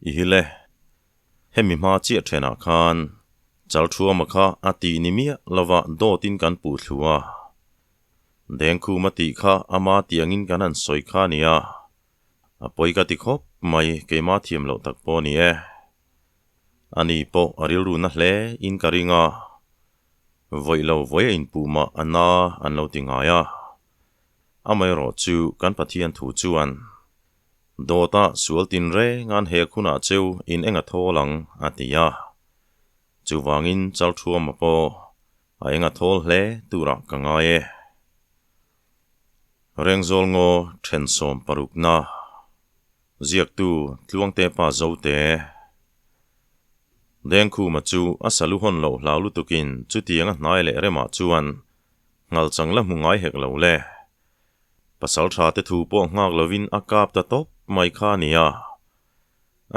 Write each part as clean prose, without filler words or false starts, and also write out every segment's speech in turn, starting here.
I hi le, hemi hma chiah thenah khan Chalthuama kha a tih ni miah lova dawtin kan puh thlu a. Dengkhuma tih kha ama tiangin kan han sawi kha a nia. A pawi ka ti khawp mai, keimah thiam loh tak pawh a ni e. Ani pawh a rilru na hle in ka ring a, vawi lo vawi a inpuh mah a na an lo ti ngai a. Amaherawh chu kan Pathian thu chuan Dawta sual tinreng an hek hunah cheu in eng a thawl ang a ti a. Chuvangin Chalthuama pawh a eng a thawl hle turah ka ngai e. Rengzawl ngaw thensawm parukna ziaktu Tluangte pa Zote Dengkhuma chu a salu hawn loh hlau lutukin chutiang a hnai leh remah chuan ngalchang la hmu ngai hek lo le. Pasal tha te thu pawh nghak lovin a kap ta tawp mai kha a nia.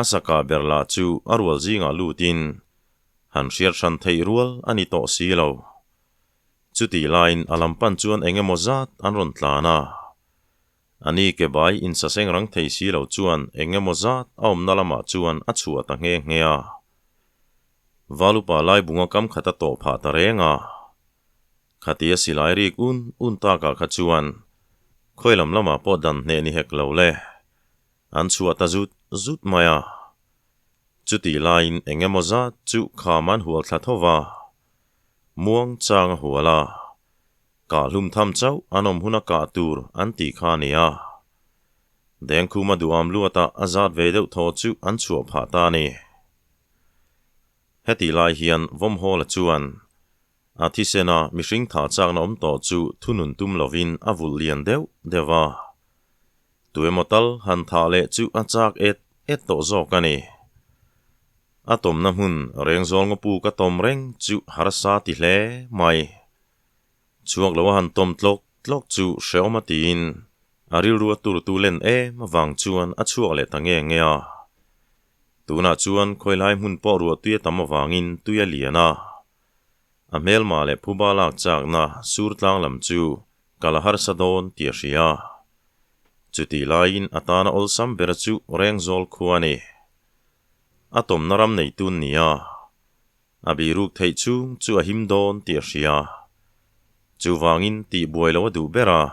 A sakah ber lah chu a rual zingah lutin han hriat hran theih rual a ni tawh si lo. Chutih laiin a lam pan chuan eng emaw zat an rawn tlan a. A ni ke bai insaseng rang thei si lo chuan eng emaw zat a awmna lamah chuan a chhuah ta nghe nghe a. Valupa Laibunga kam khat a tawh phah ta reng a. Khatia silai rik un un takah kha chuan khawi lam lamah pawh dan hneh ni hek lo le. An chhuah ta zut zut mai a. Chutih laiin eng emaw zat chu kham an hual thla tho va. Muang chang a hual a. Kah hlum tham chauh an awm huna kah tur an tih kha a ni a. Dengkhuma duham luatah a zat ve deuh thaw chu an chhuah phah ta a ni. Hetih lai hian Vawmhawla chuan A thisena mihring thah chakna awm tawh chu thunun tum lovin a vulh lian deuh deuh a. Tuemaw tal han thah leh chu a chak et et tawh zawk a ni. A tawmna hmun rengzawl ngawpu ka tawm reng chu harsa ti hle mai. Chhuak lo a han tawm tlawk tlawk chu hrehawm a tiin a rilru a turtu len em avang chuan a chhuak leh ta nge nge a. Tunah chuan khawilai hmun pawh ruah tui a tam avangin tui a lian a. A hmelma leh phuba lak chakna sur tlang lam chu kal a harsa dawn tih a hria. Chutih laiin a tana awlsam ber chu Rengzawl khua a ni. A tawmna ram neitun nia a biruk theih chhung chu a him dawn tih a hria. Chuvangin tih buai lo a duh ber a.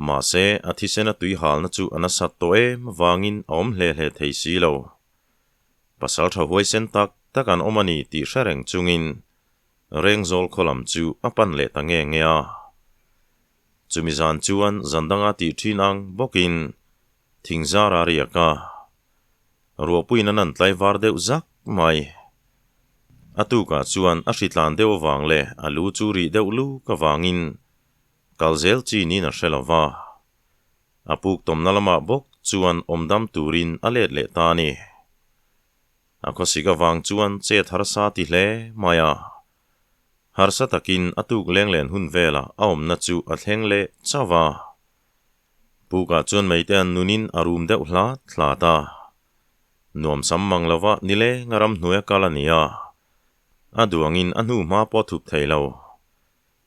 Mahse, a thisena tui halna chu a nasat tawh em vangin a awm hle hle thei si lo. Pasal tha huaisen tak tak an awm a ni tih hre reng chungin Rengzawl khaw lam chu a pan leh ta nge nge a. Chumi zan chuan zan danga tih thin ang bawkin thingzar a riak a. Ruahpuiin an an tlaivar deuh zak mai. A tukah chuan a hritlan deuh avang leh a lu chu rih deuh luk avangin kal zel chi niin a hre lo va. A puk tawmna lamah bawk chuan awmdam turin a let leh ta a ni. A khawsik avang chuan chet harsa ti hle mai a. Harsa takin a tuk leng len hun velah a awmna chu a thleng leh chauh a. Pukah chuan meite an nunin a rum deuh hlat hlat a. Nuam sam mang lova nileng a ramhnuai a kal a ni a. A duangin a hnu hma pawh a thup thei lo.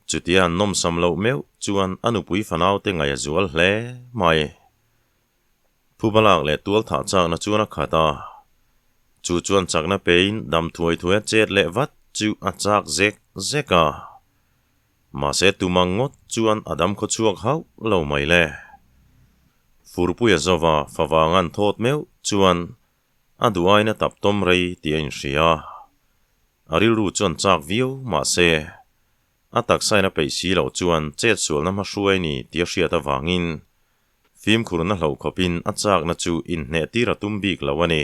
Chutia an nawmsam loh meuh chuan a nupui fanaute ngaih a zual hle mai. Phubalak leh tual thah chakna chuan a khat a, chu chuan chakna pein dam thuai thuai a chet leh vat chu a chak zek zek a. Mahse tumang ngawt chuan a dam khaw chhuak hauh lo mai le. Furpuia zova favang an thawt meuh chuan a duh aiin a tap tawm rei tih a inhria. A rilru chuan chak viau mahse, a taksain a peih si loh chuan chet sualna hmahruai ni tih a hriat avangin fimkhurna hloh khawpin a chakna chu inhneh tir a tum bik lo a ni.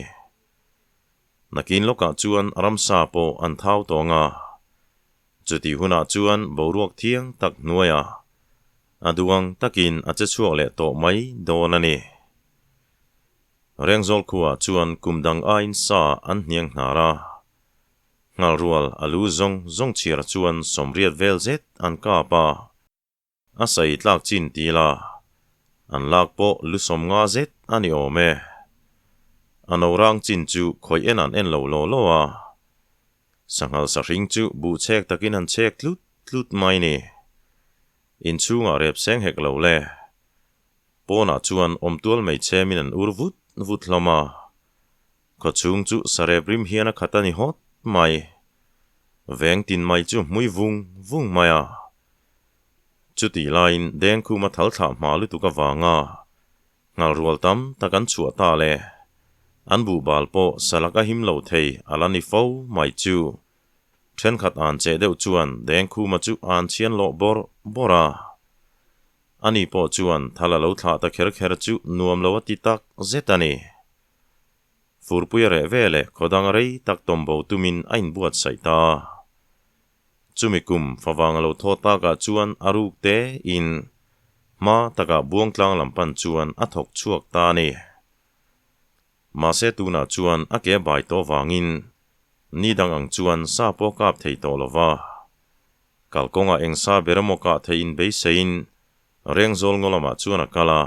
Nakin lawkah chuan ramsa pawh an thau tawng a, chutih hunah chuan boruak thiang tak hnuaiah a duang takin a che chhuak leh tawh mai dawn a ni. Rengzawl khuaah chuan kum dang aiin sa an hniang hnar a, nghalrual a lu zawng zawng chhiar chuan sawmriat vel zet an kap a, a sai tlak chin ti la, an lak pawh lu sawmnga zet a ni awm e. A no rang chin chu khawih en an en lo law law a, sanghal sahring chu buh chhek takin an chhek tlut tlut mai ni. Inchhungah rep seng hek lo le. Pawnah chuan awmtual mai chhemin an ur vut vut hlawm a. Khawchhung chu sarep rim hian a khat a ni hawt mai. Veng tin mai chu hmui vung vung mai a. Chutih laiin Dengkhuma thal thlah hma lutuk avanga nghal rual tam tak an chhuah ta le. An buhbal pawh salak a him lo thei a la ni fo mai chu. Thenkhat an che deuh chuan Dengkhuma chu an chhian lawh bawrh bawrh a. Ani pawh chuan thal a lo thlah ta kher kher chu nuam lo a ti tak zet a ni. Furpui a reh ve leh khawdang rei tak tawm bo tumin a inbuatsaih ta a. Chumi kum favang a lo thaw takah chuan a ruk te in hma takah Buangtlang lam pan chuan a thawk chhuak ta a ni. Mahse tunah chuan a ke bai tawh vangin ni dang ang chuan sa pawh kap thei tawh lo va. Kalkawngah eng sa ber emaw kah theih in beiseiin Rengzawl ngaw lamah chuan a kal a.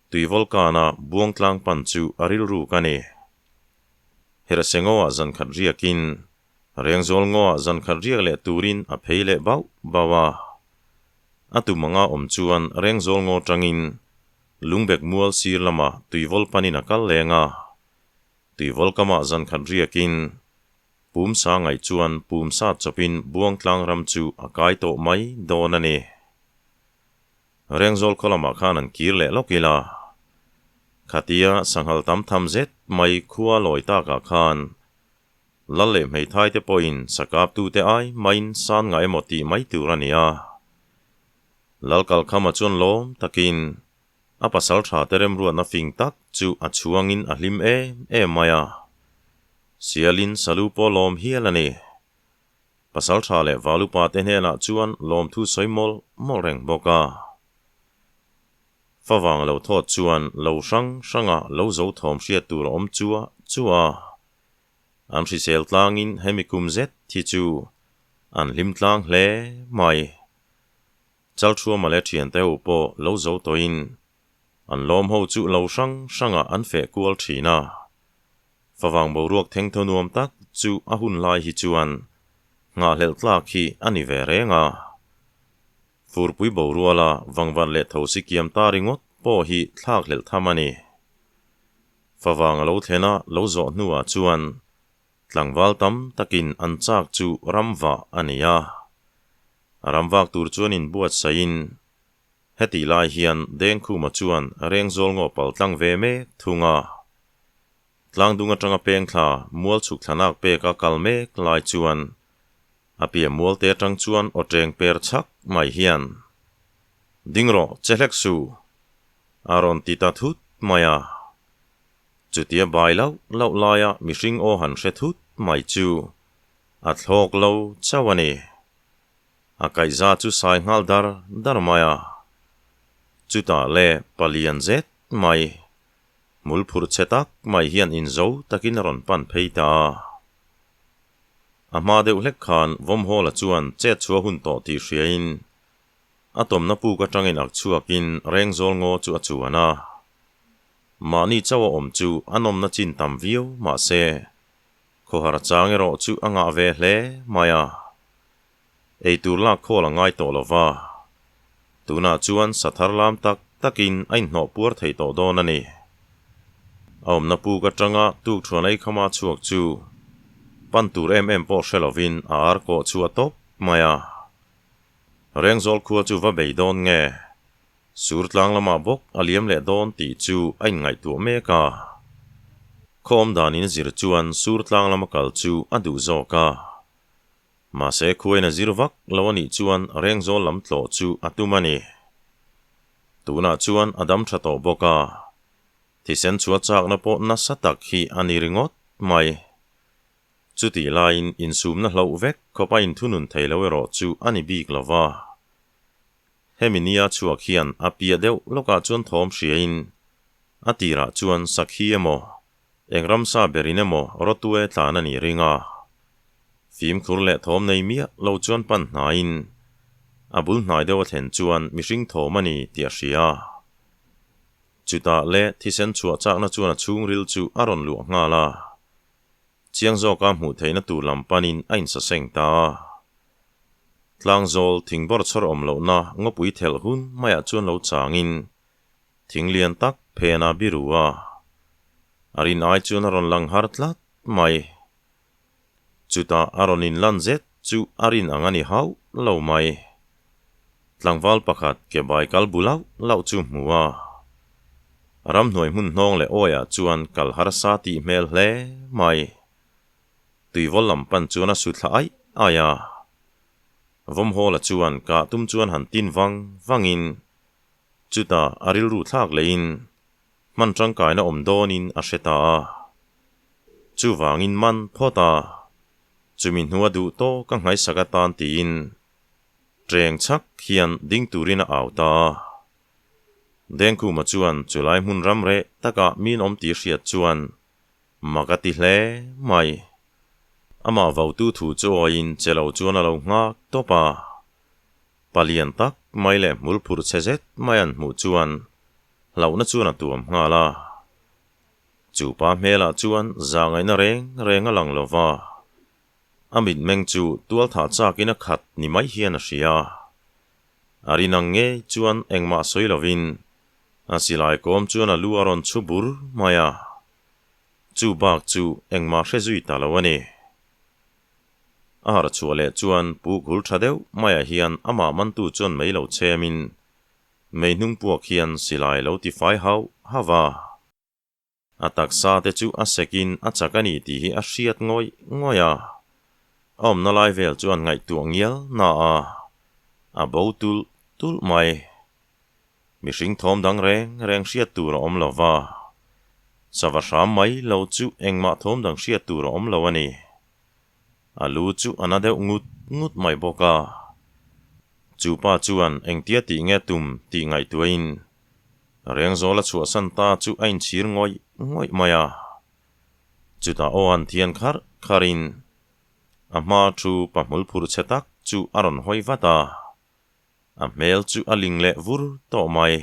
Tui volkana Buangtlang pan chu a rilruk a ni. Herhsengoah zan khat riakin, Rengzawl ngaw-ah zan khat riak leh turin a phei leh bauh bauh a. A tum anga awm chuan Rengzawl ngaw tangin Lungbek mual sir lama tui vol panin a kal leng a. Tui volkamah zan khat riakin Pumsa ngaih chuan pumsa chawpin Buangtlang ram chu a kai tawh mai dawn a ni. Rengzawl khaw lamah khan an kir leh lawk ila. Khatia sanghal tam tham zet mai khua lawi takah khan Lal leh hmeithai te pawhin sakaptute ai maiin san ngah emaw tih mai tur a ni a. Lal Kalkhama chuan lawm takin a pasal tha te remruatna fing tak chu a chhuangin a hlim em em mai a. Sialin salu pawh lawm hial a ni. Pasal tha leh Valupa te hnenah chuan lawmthu sawi mawlh mawlh reng bawk a. Favang lo thawt chuan lo hrang hranga lo zo thawm hriat tur a awm chuah chuah a. An hrisel tlangin hemi kum zet hi chu an hlim tlang hle mai. Chalthuama leh thiante ho pawh lo zo tawhin an lawm ho chu lo hrang hrangah an feh kual thin a. Favang boruak thengthaw nuam tak chu a hun lai hi chuan nghahhlelh tlak hi a ni ve reng a. Furpui boruala vangvat leh thosi kiam ta ringawt pawh hi thlakhlelh tham a ni. Favang a lo thlen a lo zawh hnuah chuan tlangval tam takin an chak chu ramvah a ni a. Ramvak tur chuan inbuatsaihin Hetih lai hian Dengkhuma chuan Rengzawl ngaw pal tlang ve mek thung a. Tlangdung atanga pengthla mual chhuk thlanak peka kal mek lai chuan a piah mual te atang chuan aw teng per chhak mai hian, Ding rawh, che hlek suh! a rawn ti ta thut mai a. Chutia bai lauh lauh laia mihring aw han hre thut mai chu a thlawk lo chauh a ni. A kaihza chu sai nghal dar dar mai a. Chutah le palian zet mai, hmul phurh chhe tak mai hian inzo takin a rawn pan phei ta a. A hma deuh hlek khan Vawmhawla chuan chet chhuah hun tawh tih hriain a tawmna puk atangin ak chhuakin Rengzawl ngaw chu a chuan a. Mahni chauh a awm chu a nawmna chin tam viau mahse Khawhar chang erawh chu a ngah ve hle mai a, eitur lak khawl a ngai tawh lo va, tunah chuan sa thar lam tak takin a inhnawh puar thei tawh dawn a ni. A awmna puk atanga tukthuan ei khama chhuak chu pan tur em em pawh hre lovin a ar kawh chu a tawp mai a. Rengzawl khua chu va bei dawn nge? Sur tlang lamah bawk a liam leh dawn tih chu a inngaihtuah mek a. Khaw awm danin zir chuan sur tlang lama kal chu a duh zawk a. Mahse khuain a zir vak lo a nih chuan Rengzawl lam tlawh chu a tum a ni. Tunah chuan a dam tha tawh bawk a. Thisen chhuah chakna pawh nasa tak hi a ni ringawt mai. Chutih laiin insumna hlauh vek khawp a inthunun thei lo erawh chu a ni bik lo va. Hemi nia chhuak hian a piah deuh lawkah chuan thawm hriain a tirah chuan sakhi emaw, eng ramsa berin emaw rawtue tlan a nih ring a. Fimkhur leh thawm nei miah lo chuan pan hnaiin a bul hnai deuh a thlen chuan mihring thawm a ni tih a hria. Chutah leh thisen chhuah chakna chuan a chhungril chu a rawn luah nghal a. Chiang zawka hmuh theihna tur lam panin a insaseng ta a. Tlangzawl thing bawr chhawr awm lohna ngawpui thelh hun maiah chuan lo changin thing lian tak phen a biru a. A rin ai chuan a rawn lang har tlat mai. Chutah a rawn inlan zet chu a rin ang a ni hauh lo mai. Tlangval pakhat ke bai kal bu lauh lauh chu hmu a. Ramhnuai hmun hnawng leh awiah chuan kal harsa tih hmel hle mai. Tuivawl lam pan chuan a su thla aih aih a. Vawmhawla chuan kah tum chuan han tin vang vangin chutah a rilru thlak lehin hman tangkaina awm dawnin a hre ta a. Chuvangin man phawt a, chumi hnua duh tawk a nghaisak atan tiin Ṭeng chhak hian ding turin a au ta a. Dengkhuma chuan chulai hmun ram reh takah min awm tih hriat chuan mak a ti hle mai. Amah votu thu chu awiin che lo chuan a lo nghak tawp a. Palian tak mai leh hmul phurh chhe zet mai an hmuh chuan hlauhna chuan a tuam nghal a. Chu pa hmelah chuan zahngaihna reng reng a lang lo va. A mitmeng chu tualthah chakin a khat ni mai hian a hria. A rin ang ngei chuan engmah sawi lovin a silai kawm chuan a lu a rawn chhu bur mai a. Chu bak chu engmah hre zui ta lo a ni. A harh chhuah leh chuan pu khul tha deuh maiah hian amah mantu chuan mei lo chhemin mei hnung puak hian silai lo ti fai hauh hauh a. A taksa te chu a sekin a chak a ni tih hi a hriat ngawih ngawih a. A awmna lai vel chuan ngaihtuah ngial na a, a bo tulh tulh mai. Mihring thawm dang reng reng hriat tur a awm lo va, sava hram mai lo chu engmah thawm dang hriat tur a awm lo a ni. A lu chu a na deuh ngut ngut mai bawk a. Chu pa chuan engtia tih nge tum tih ngaihtuahin Rengzawl a chhuahsan ta chu a inchhir ngawih ngawih mai a. Chutah aw han thian kharh kharhin a hma thu pahmul phur chhe tak chu a rawn hawi vat a. A hmel chu a ling leh vur tawh mai.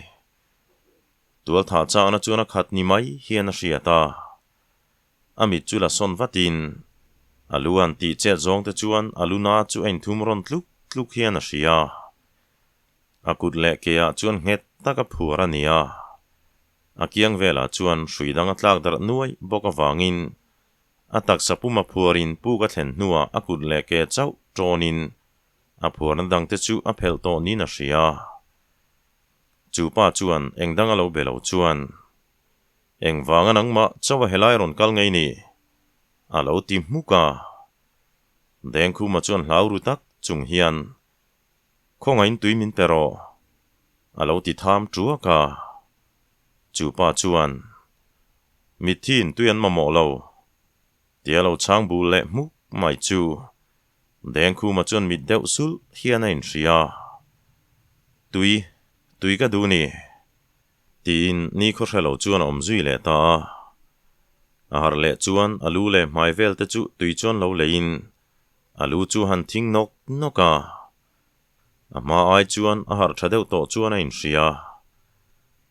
Tualthah chakna chuan a khat ni mai hian a hriat a. A mit chu la sawn vatin a lu an tih chet zawng te chuan a lu na chu a inthum rawn tluk tluk hian a hria. A kut leh ke ah chuan nghet tak a phuar a ni a. A kiang velah chuan hrui dang a tlak darh nuai bawk avangin a taksa pum a phuarin puk a thlen hnuah a kut leh ke chauh tawnin a phuarna dangte chu a phelh tawh niin a hria. Chu pa chuan eng dang a lo be lo chuan, Engvanga nangmah chauh a helai rawn kal ngei ni? a lo ti hmuk a. Dengkhuma chuan hlau ru tak chung hian, Khawngain tui min pe rawh, a lo ti tham ṭuak a. Chu pa chuan, Mithiin tui an mamawh lo, tia lo chhang bul leh hmuk mai chu Dengkhuma chuan mit deuh sulh hian a inhria. Tui, tui ka duh ni, tiin ni khaw hre lo chuan a awm zui leh ta a. A harh leh chuan a lu leh hmai vel te chu tui chuan lo leiin A lu chu han thing nawk nawk a, a hma ai chuan a harh tha deuh tawh chuan a inhria.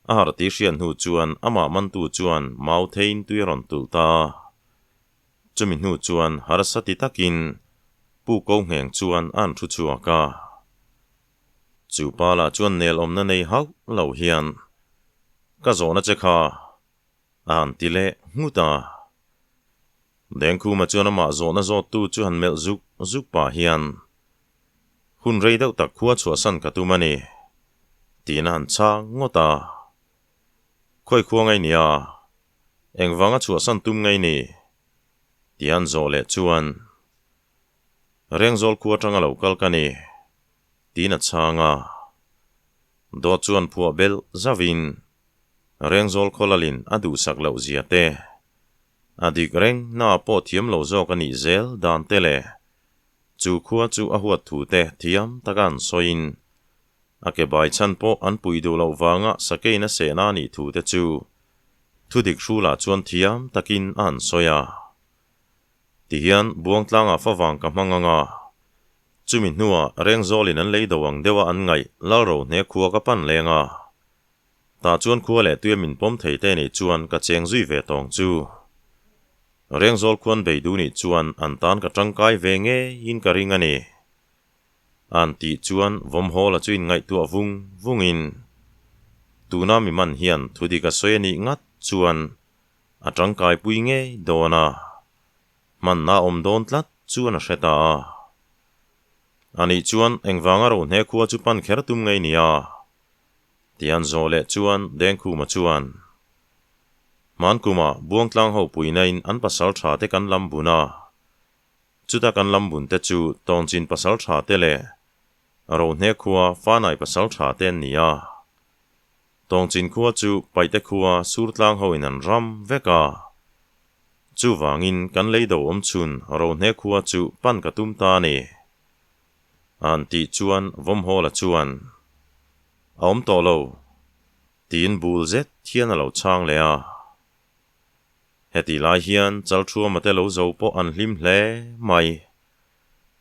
A harh tih hriat hnu chuan amah mantu chuan mau theiin tui a rawn tulh ta a. Chumi hnu chuan harsa ti takin Pu Ko Ngheng chuan a han thu chhuak a. Chu pa lah chuan nel awmna nei hauh lo hian, Ka zawhna che kha a han ti leh nghut a. Dengkhuma chuan amah zawhna zawttu chu han melh zuk zuk pah hian, Hun rei deuh tak khua chhuahsan ka tum a ni, tiin a han chhang ngawt a. Khawi khua ngei nia, engvanga chhuahsan tum ngei ni? Ti an zawh leh chuan, Rengzawl khua atanga lo kal ka ni, tiin a chhang a. Dawt chuan phuah belh zauhin, Rengzawl khaw lalin a duhsak loh zia te, A dik reng na pawh thiam lo zawk a nih zel dan te leh chu khua chu a huat thu te thiam taka an sawiin a ke bai chhan pawh an pui duh loh vanga sakein a sehna a nih thu te chu thudik hrulah chuan thiam takin a han sawi a. Tihian Buangtlangah favang ka hmang ang a, chumi hnuah Rengzawlin an lei do ang deuha an ngaih Lalrohne khua ka pan leng a. Tah chuan khua leh tuia min pawm thei te nih chuan ka cheng zui ve tawng chu. Rengzawl khuan bei duh nih chuan an tan ka tangkai ve ngeiin ka ring a ni. An tih chuan Vawmhawla chu inngaihtuah vung vungin, Tuna mi man hian thudik a sawi a nih ngat chuan. A tangkaipui ngei dawn a, hmanna a awm dawn tlat chuan a hre ta a. Anih chuan engvanga Rohne khua chu pan kher tum ngei nia? Tian zawh leh chuan Dengkhuma chuan, Hmankuma Buangtlang ho puinain an pasal tha te kan lam bun a, chuta kan lam bun te chu Tawngchin pasal tha te leh Rohne khua Fanai pasal tha te an ni a. Tawngchin khua chu Paite khua Surtlang hoin an ram vek a. Chuvangin kan lei do awm chhun Rohne khua chu pan ka tum ta a ni. An tih chuan Vawmhawla chuan, A awm tawh lo, tiin bul zet hian a lo chhang leh a. Heti lai hian Chalthuama te lo zo pawh an hlim hle mai.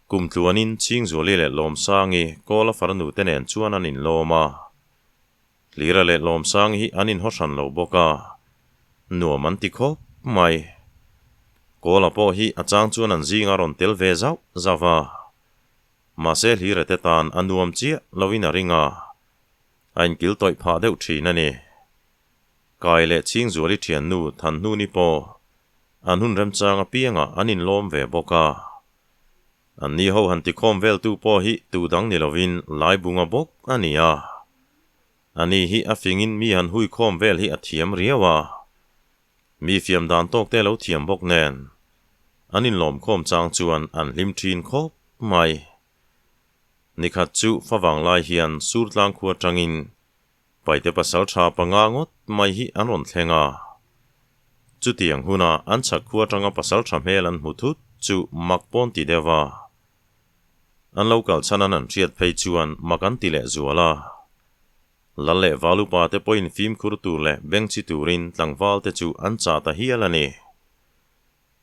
Kum tluanin Chingzuali leh Lawmsangi Kawla farnu te nen chuan an inlawm a. Hlira leh Lawmsangi hi an inhaw hran lo bawk a, nuam an ti khawp mai. Kawla pawh hi a chang chuan an zinga rawn tel ve zauh zauh a. Mahse Hlira te tan a nuam chiah loin a ring a, a inkil tawih phah deuh thin a ni. Kai leh Chingzuali thiannu Thanhnuni pawh an hun remchang apiangah an inlawm ve bawk a. An ni ho han tikhawm veltu pawh hi tu dang ni lovin Laibunga bawk a ni a. A ni hi a fingin mi han hui khawm vel hi a thiam riau a. Mi fiam dan tawk te lo thiam bawk nen an inlawm khawm chang chuan an hlim thin khawp mai. Nikhat chu favang lai hian Surtlang khua tangin Paite pasal tha panga ngawt mai hi an rawn thleng a. Chutiang huna an chhak khua atanga pasal tha hmel an hmu thut chu mak pawn ti deuh a. An lo kal chhan an an hriat phei chuan mak an ti leh zual a. Lal leh Valupa te pawhin fimkhur tur leh bengchhi turin tlangval te chu an chah ta hial a ni.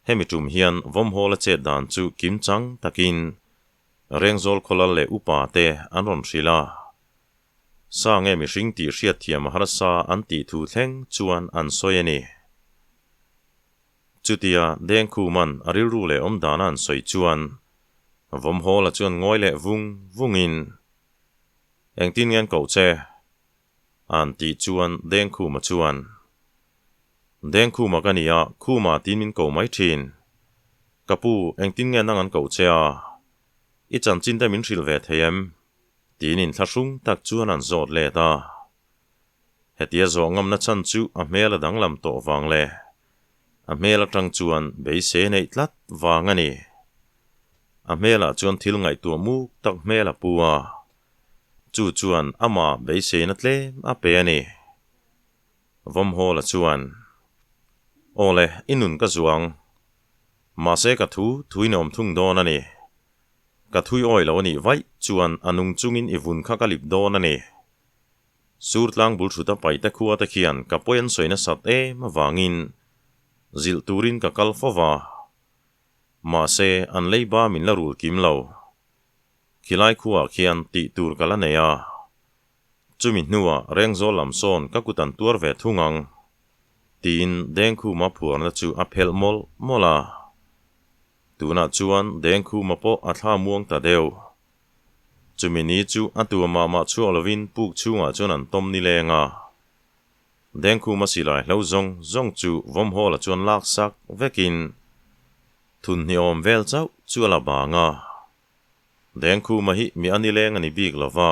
Hemi tum hian Vawmhawla chet dan chu kimchang takin Rengzawl khawlal leh upa te an rawn hrilh a. Sa nge mihring tih hriatthiam a harsa an tih thu thleng chuan an sawi a ni. Chutia Dengkhuman a rilru leh awmdana an sawi chuan Vawmhawla chuan ngawi leh vung vungin, Engtin nge an koh che? An tih chuan Dengkhuma chuan, Dengkhuma ka nia, Khuma tiin min ko mai thin. Ka pu, engtin nge nang an koh che a? I chanchin te min hrilh ve thei em? Tiin inthlahrung tak chuan an zawt let a. Hetia zawh ngamna chhan chu a hmel a danglam tawh vang leh a hmel atang chuan beisei neih tlat vang a ni. A hmelah chuan thil ngaihtuah muk tak hmel a pu a, chu chuan amah beiseina tlem a pe a ni. Vawmhawla chuan, Aw le, i nun ka zuang. Mahse ka thu thuin a awm thung dawn a ni. Ka thui awi lo a nih vaih chuan a nung chungin i vun kha ka lip dawn a ni. Sur tlang bul thut a paite khua te khian ka pawi an sawi nasat em avangin zilh turin ka kal fo va. Mahse, an leiba min la rul kim lo. Khilai khuaah khian tih tur ka la nei a. Chumi hnuah Rengzawl lam sawn ka kut an tuar ve thung ang, tiin Dengkhuma phuarna chu a phelh mawlh mawlh a. Tunah chuan Dengkhuma pawh a thla muang ta deuh. Chumi ni chu a tua mah mah chhuak lovin puk chhungah chuan an tawm ni leng a. Dengkhuma silai hlo zawng zawng chu Vawmhawla chuan lak sak vekin thunhniawm vel chauh chu a la bang a. Dengkhuma hi mi a nileng a ni bik lo va,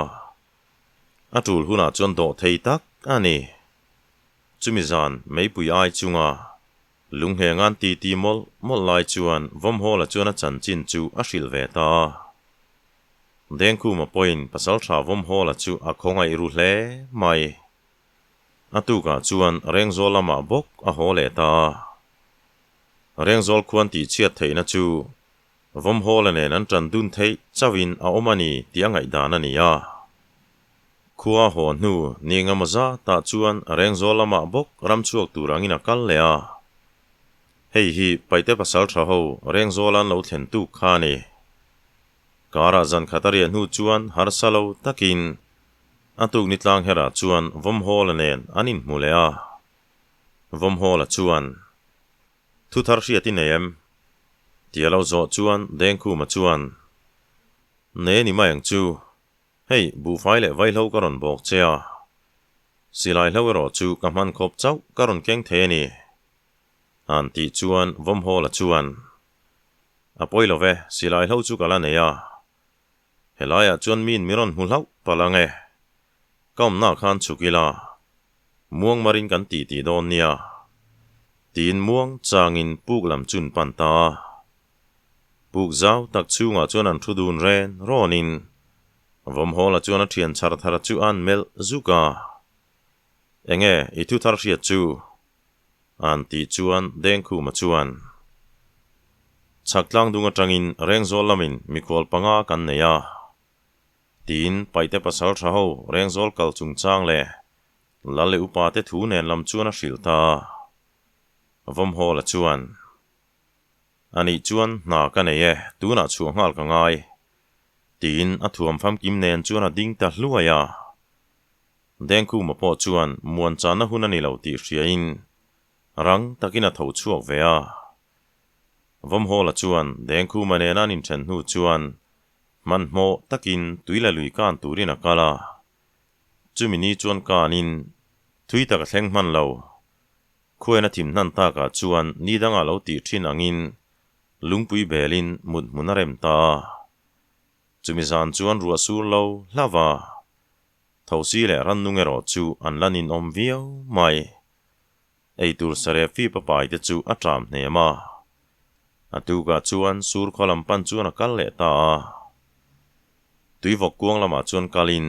a tul hunah chuan dawh thei tak a ni. Chumi zan meipui ai chunga lunghnenga'n titi mawlh mawlh lai chuan Vawmhawla chuan a chanchin chu a hrilh ve ta a. Dengkhuma pawhin pasaltha Vawmhawla chu a khawngaih ru hle mai. A tukah chuan Rengzawl lamah bawk a haw leh ta a. Rengzawl khuan tihchhiat theihna chu Vawmhawla nen an ṭan dun theih chauhin a awm a ni tih a ngaihdan a ni a. Khua haw hnu ni engemaw zatah chuan Rengzawl lamah bawk ram chhuak tur angin a kal leh a. Hei hi Paite pasalṭha ho Rengzawla an lo thlen tuk kha a ni. Karah zan khat a riah hnu chuan harsa lo takin a tukni tlang herah chuan Vawmhawla nen an inhmu leh a. Vawmhawla chuan. Thu thar hriat i nei em? Ti a lo zawh chuan Dengkhuma chuan, Nei a ni mai ang chu. Hei, buhfai leh vaihlo ka rawn bawk che a. Silai hlo erawh chu ka hman khawp chauh ka rawn keng thei a ni. A'n tih chuan Vawmhawla chuan, A pawi lo ve, silai hlo chu ka la nei a. Helaiah chuan miin mi rawn hmu hlauh palh ang e. Ka awmnaah khan chhuk ila, muang marin kan tih tih dawn nia. Tiin muang changin puk lam chun pan ta a. Puk zau tak chhungah chuan an thu dun ren rawnin Vawmhawla chuan a thian chhar thar chu a'n melh zuk a. Enge i thu thar hriat chu? A'n tih chuan Dengkhuma chuan, Chhak tlang dung atangin Rengzawl lamin mikhual panga kan nei a. Tiin Paite pasal tha ho Rengzawl kal chungchang leh Lal leh upa te thu nen lam chuan a hrilh ta a. Vawmhawla chuan, Anih chuan hna ka nei e, tunah chhuah nghal ka ngai. Tiin a thuam famkim nen chuan a ding ta hluai a. Dengkhuma pawh chuan muan channa hun a ni lo tih hriain rang takin a tho chhuak ve a. Vawmhawla chuan Dengkhuma nena an inthen hnu chuan hmanhmawh takin tui la lui kan turin a kal a. Chumi ni chuan kanin thui tak a thleng hman lo. Khuain a thim hnan takah chuan ni dangah lo tih thin angin lungpui belin mut hmun a rem ta a. Chumi zan chuan ruah sur lo hlauh a. Thosi leh rannung erawh chu an la ninawm viau mai. Eitur sarep fip a pai te chu a ṭam hnem a. A tukah chuan sur khaw lam pan chuan a kal leh ta a. Tuivawk kuang lamah chuan kalin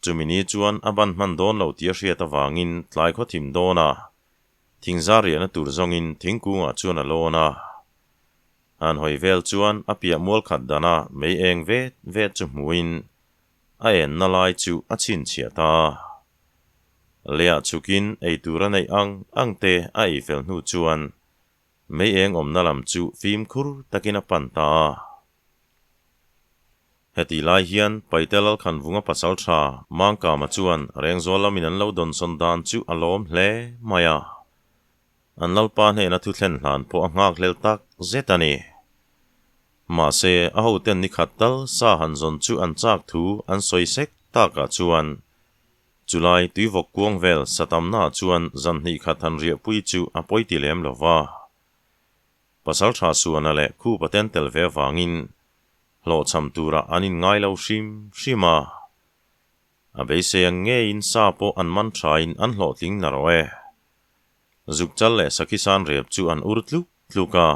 chumi ni chuan a ban hman dawn lo tih a hriat avangin tlai khaw thim dawn a, thingzar riahna tur zawngin thingkungah chuan a lawn a. An hawi vel chuan a piah mual khat dana mei eng vet vet chu hmuin A enna lai chu a chhinchhiah ta. Leiah chhukin ei tur a neih ang ang te a ei fel hnu chuan mei eng awmna lam chu fimkhur takin a pan ta a. Hetih lai hian Paite Lalkhanvunga pasal tha Mangkama chuan Rengzawl lamin an lo dawnsawn dan chu a lawm hle mai a. An Lalpa hnena thu thlen hlan pawh a nghak hlel tak zet a ni. Mahse, a hoten ni khat tal sa han zawn chu an chak thu an sawi sek takah chuan chulai tuivawk kuang vel sa tamnaah chuan zan hnih khat han riahpui chu a pawi ti lem lo va. Pasal tha suana leh khup a ten tel ve avangin hlawhchham turah an inngai lo hrim hrim a. A beisei ang ngeiin sa pawh an man thain an hlawhtling na rawh e. Zukchal leh Sakhisan rep chu an ur tluk tluk a.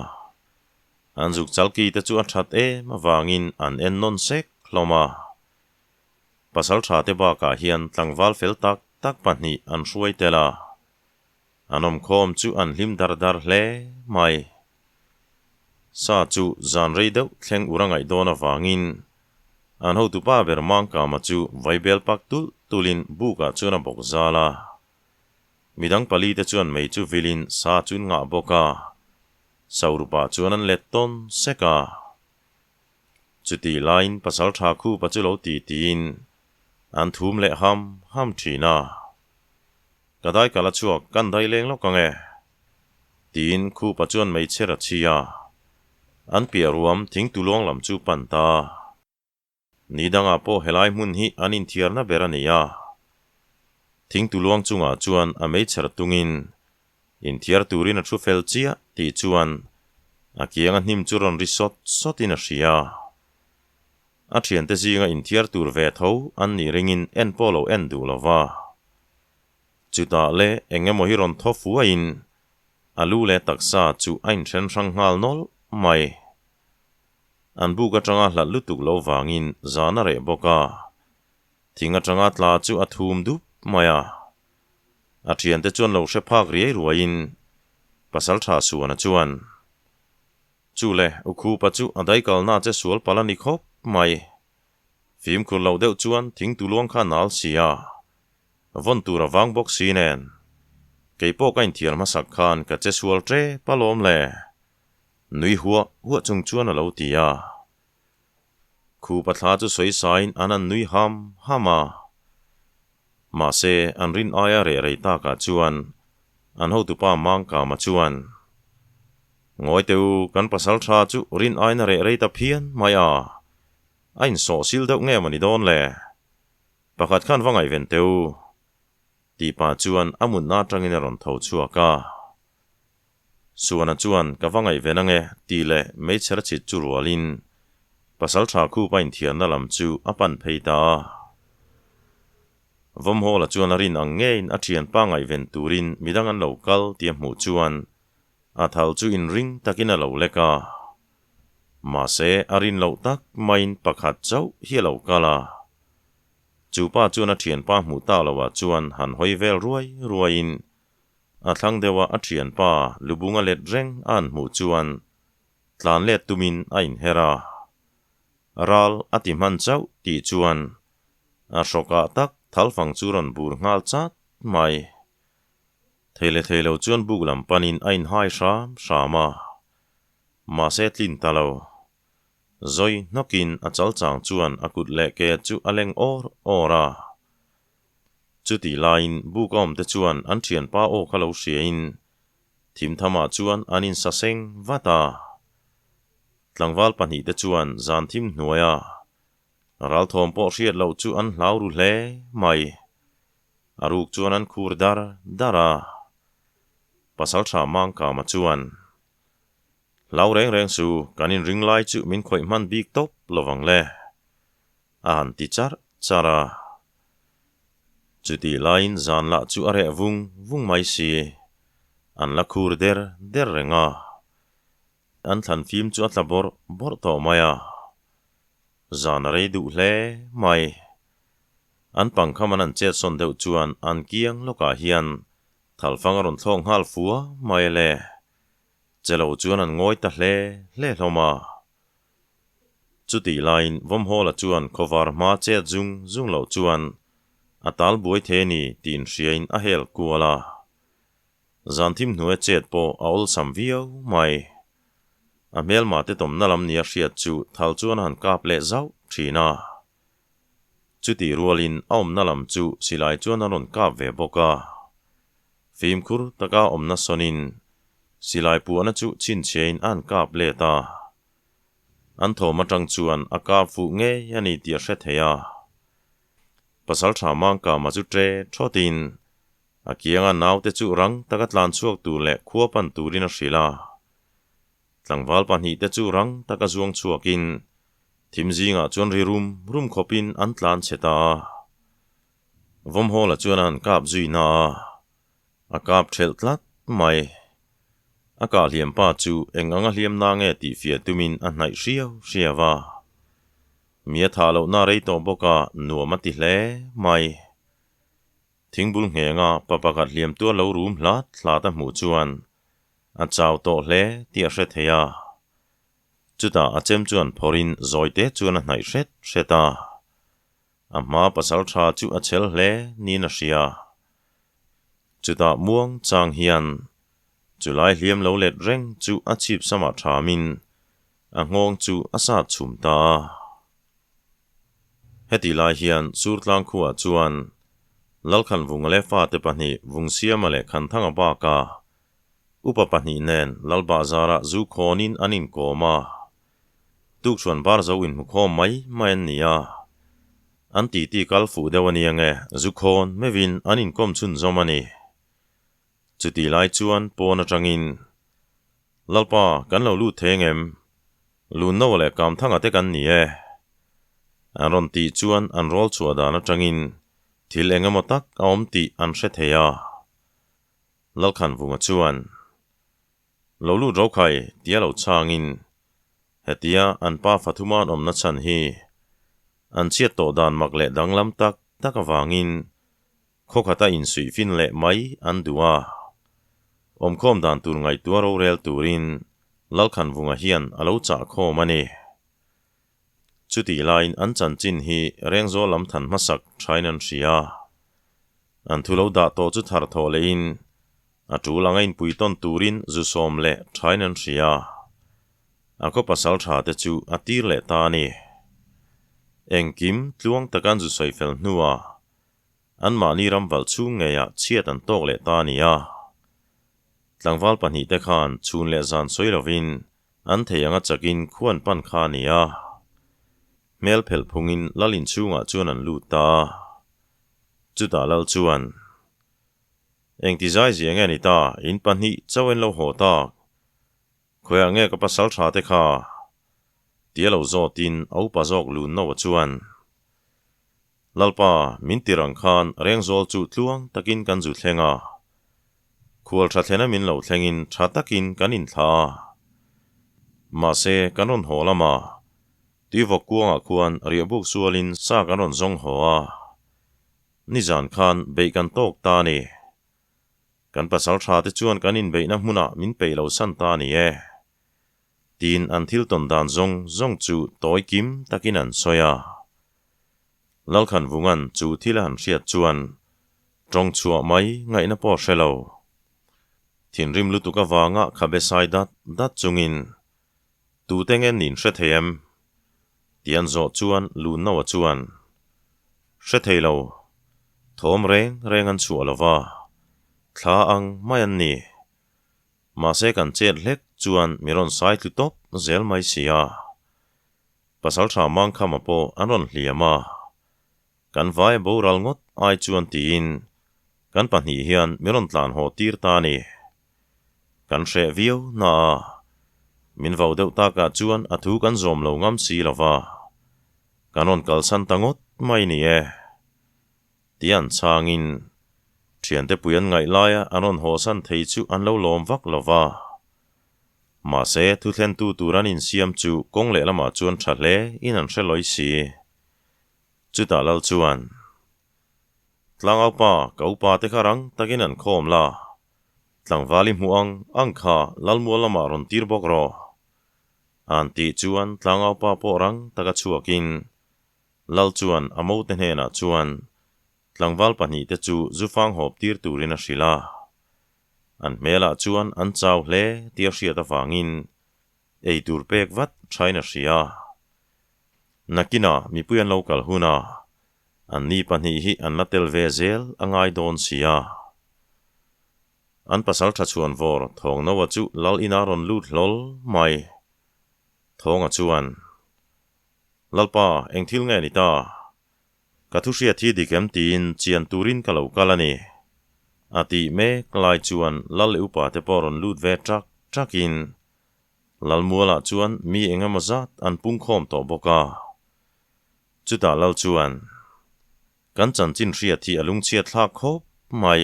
An zukchal ki te chu a that em avangin an en nawn sek hlawm a. Pasaltha te bakah hian tlangval fel tak tak pahnih an hruai tel a. An awmkhawm chu an hlim dar dar hle mai. Sa chu zan rei deuh thleng ur a ngaih dawn avangin an hotupa ber Mangkama chu vaibel pak tulh tulhin bukah chuan a bawk zal a. Midang pali te chuan mei chu vilin sa chu an ngah bawk a, Saurupa chuan an let tawn sek a. Chutih laiin pasal tha khupa chu lo ti tiin an thum leh ham ham thin a. Ka dai kal a chhuak kan dai leng lawk ang e. Tiin khupa chuan mei chher a chhi a. An piah ruam thingtuluang lam chu pan ta. Ni dangah pawh helai hmun hi an inthiarna ber a ni a. Thingtuluang chungah chuan a meichher tungin inthiar turin a thu fel chiah tih chuan a kianga hnim chu rawn ri sawt sawtin a hria. A thiante zinga inthiar tur ve tho an nih ringin en pawh lo en duh lo va. Chutah le eng emaw hi rawn thaw fuaiin a lu leh taksa chu a inthen hrang nghal nawlh mai. An buk atanga hlat lutuk lo vangin zan a reh bawk a, thing atanga tla chu a thum dup mai a. A thiante chuan lo hre phak riai ruaiin pasal tha Suana chuan, Chu le, u Khupa chu a daikalna che sual palh a ni khawp mai. Fimkhur loh deuh chuan thing tuluang kha nal si a, vawn tur a vang bawk si nen. Kei pawh ka inthiar hmasak khan ka che sual tep alawm le. Nui huah huah chung chuan a lo ti a. Khupa thla chu sawi sain an an nui ham ham a. Mahse, an rin aia reh rei takah chuan an hotupa Mangkama chuan, Ngawi teh u, kan pasal tha chu rin aina reh rei ta phian mai a, a insawh sil deuh nge maw ni dawn le? Pakhat khan va ngaihven teh u, tih pah chuan a mutna atangin a rawn tho chhuak a. Suana chuan ka va ngaihven ange tih leh meichher chhit chu rualin Pasalṭha khupa inthiarna lam chu a pan phei ta a. Vawmhawla chuan a rin ang ngeiin a ṭhianpa ngaihven turin midang an lo kal tih a hmuh chuan a thal chu inring takin a lo lek a. Mahse a rin loh tak maiin pakhat chauh hi a lo kal a. Chu pa chuan a ṭhianpa hmuh tak loah chuan han hawi vel ruai ruaiin a thlang deuha a ṭhianpa lubunga let reng a han hmuh chuan tlan let tumin a inher a. Ral a ti hman chauh tih chuan a hrawkah tak thalfang chu rawn bur nghal chat mai. Thei leh thei lo chuan buk lam panin a inhai hram hram a, mahse tlin ta lo. Zawi hnawkin a chal chang chuan a kut leh ke chu a leng awr awr a. Chutih laiin buk a awmte chuan an thianpa aw kha lo hriain thimthamah chuan an insaseng vat a. Tlangval pahnihte chuan zan thim hnuaia ralthawm pawh hriat loh chu an hlau ru hle mai. A ruk chuan an khur dar dar a. Pasaltha Mangkama chuan, Hlau reng reng su, kan inring lai chu min khawih hman bik tawp lovang le. A han ti charh charh a. Chutih laiin zan lah chu a reh vung vung mai si. An la khur der der reng a. An thlan fim chu a tla bawrh bawrh tawh mai a. Zan a rei duh hle mai. An pangkham an han chet sawn deuh chuan an kiang lawkah hian thalfang a rawn thlawk nghal fua mai le. Che lo chuan an ngawi ta hle hle hlawm a. Chutih laiin Vawmhawla chuan khawvar hma chet zung zung loh chuan a tal buai thei a ni tih inhriain a hel kual a. Zan thim hnuai chet pawh a awlsam viau mai. A hmelma te tawmna lam nia hriat chu thal chuan a han kap leh zauh thin a. Chutih rualin a awmna lam chu silai chuan a rawn kap ve bawk a. Fimkhur taka awmna sawnin silai puahna chu chhinchhiain a han kap let a. An thawm atang chuan a kap fuh ngei a ni tih a hre thei a. Pasaltha Mangkama chu ṭe thawtin A kianga naute chu rang taka tlan chhuak tur leh khua pan turin a hrilh a. Tlangval pahnihte chu rang taka zuang chhuakin thim zingah chuan ri rum rum khawpin an tlan chhe ta a. Vawmhawla chuan a han kap zui na a, a kap thelh tlat mai. A kah hliam pa chu eng anga hliam na nge tih fiah tumin a hnaih hriau hriau a. Mi a thah lohna rei tawh bawk a, nuam a ti hle mai. Thingbul nghenga pa pakhat hliam tuar lo rum hlat hlat a hmuh chuan a chau tawh hle tih a hre thei a. Chutah a chem chuan phawrhin zawite chuan a hnaih hret hret a. A hma pasal tha chu a chhel hle niin a hria. Chutah muang chang hian chulai hliam lo let reng chu a chhip samah thamin a nghawng chu a sat chhum ta a. Heti lai hian Surtlang khuaah chuan Lalkhanvunga leh fate pahnih Vungsiama leh Khanthanga bakah upa pahnih nen Lalbahzarah zu khawnin an inkawm a. Tukchhuan bar zo inhmukhawm mai mai an ni a. An titi kal fuh deuh a nia nge zu khawn meuhin an inkawm chhunzawm a ni. Chutih lai chuan pawn atangin, Lalpa, kan lo lut thei angem? Lunno leh Kamthanga te kan ni e. An rawn tih chuan an rawl chhuah dan atangin thil eng emaw tak a awm tih an hre thei a. Lalkhanvunga chuan, Lo lut rokhai tia lo chhangin, hetia an pa Fathuma an awmna chhan hi an chhiat tawh dan mak leh danglam tak tak avangin Khawkhata insuihfin leh mai an duh a, awmkhawm dan tur ngaihtuah rorel turin Lalkhanvunga hian a lo chah khawm a ni. Chutih laiin an chanchin hi Rengzawl lam than hmasak thain an hria. An thu lo dah tawh chu thar thawh lehin a tul anga inpuitawn turin zu sawm leh thain an hria. A khaw pasal tha te chu a tir leh ta a ni. Engkim tluang taka an zu sawi fel hnuah Anmahni ram valh chhung ngeiah chhiat an tawk leh ta a ni a. Tlangval pahnihte khan chhun leh zan sawi lovin an thei anga chakin khu an pan kha a ni a. Hmel phelh phungin lal inchhungah chuan an lut ta a. Chutah lal chuan, Engti zai zia nge ni ta, in pahnih chauh en lo haw tak. Khawiah nge ka pasal tha te kha? Tia lo zawtin a upa zawk lun no a chuan, Lalpa, min tir ang khan Rengzawl chu tluang takin kan zu thleng a. Khual tha thlena min lo thlengin tha takin kan inthlah a. Mahse, kan rawn haw lama Tuivawk kuangah khuan riahbuk sualin sa kan rawn zawng haw a. Nizan khan beih kan tawk ta a ni. Kan pasal tha te chuan kan inbeihna hmunah min peih lo san ta a ni e. Tiin an thil tawn dan zawng zawng chu tawi kim takin an sawi a. Lalkhanvunga'n chu thil a han hriat chuan tawng chhuah mai ngaihna pawh a hre lo. Thinrim lutuk avanga khabe sai dat dat chungin, Tute nge nin hre thei em? Ti an zawh chuan Lunnoa chuan, Hre thei lo. Thawm reng reng an chhuah lo va, thla ang mai an ni. Mahse kan chet hlek chuan mi rawn sai tlu tawp zel mai si a. Pasaltha Mangkhama pawh an rawn hliam a. Kan vai boral ngawt ai chuan tiin kan pahnih hian mi rawn tlan haw tir ta a ni. Kan hreh viau na a, min vau deuh takah chuan a thu kan zawm lo ngam si lo va, kan rawn kalsan ta ngawt mai ni e. Ti an chhangin thiante pui an ngaih laia an rawn hawsan thei chu an lo lawm vak lo va. Mahse, thuthlentu tur an insiam chu kawng lehlamah chuan tha hle in an hre lawi si. Chutah lal chuan, Tlangaupa, ka upa te kha rang takin an khawm la, tlangval i hmuh ang ang kha Lalmual lamah rawn tir bawk rawh. An tih chuan tlangaupa pawh rang taka chhuakin Lal chuan a mote hnenah chuan tlangval pahnihte chu zufang hawp tir turin a hrilh a. An hmelah chuan an chau hle tih a hriat avangin Ei tur pek vat thain a hria. Nakinah mipui an lo kal hun a, an ni pahnih hi an la tel ve zel a ngai dawn sia. An pasal tha chhuan vawr Thawngnoa chu lal inah rawn lut hlawl mai. Thawnga chuan, Lalpa, eng thil nge ni ta? Ka thu hriat hi dik em tiin chian turin ka lo kal a ni. A tih mek lai chuan lal leh upa te pawh rawn lut ve ṭak ṭakin Lalmualah chuan mi eng emaw zat an pungkhawm tawh bawk a. Chutah Lal chuan, Kan chanchin hriat hi a lungchhiat thlak khawp mai.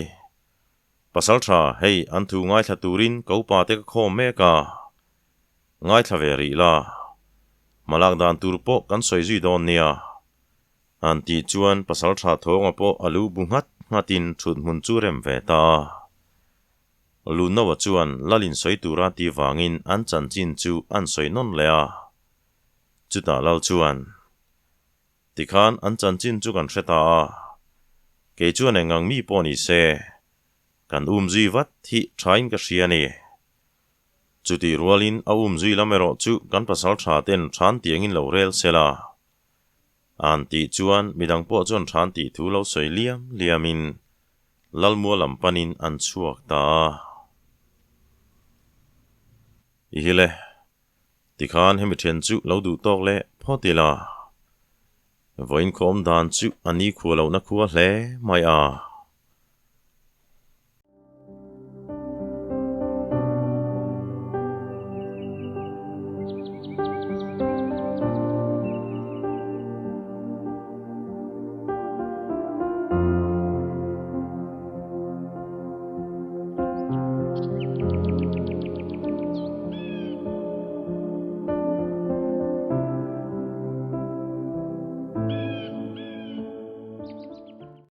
Pasalṭha, hei an thu ngaithla turin ka upa te ka khawm mek a. Ngaithla ve rih la. Hmalak dan tur pawh kan sawi zui dawn nia. An tih chuan pasalṭha thawnga pawh a lu bu nghat nghatin ṭhuthmun chu rem ve ta a. Lunoa chuan Lalin sawi tura ti vangin an chanchin chu an sawi nawn leh a. Chutah Lal chuan, Tikhan an chanchin chu kan hre ta a, kei chuan eng ang mi pawh ni se, kan um zui vat hi thain ka hria a ni. Chutih rualin a um zui lam erawh chu kan pasal tha ten than tiangin lo rel se la. An tih chuan midang pawh chuan than tih thu lo sawi liam liamin Lalmua lam panin an chhuak ta a. I hi le, tikhan hemi then chu lo duh tawk leh phawt ila. Vawiin khawm dan chu a ni khua lohna khua hle mai a.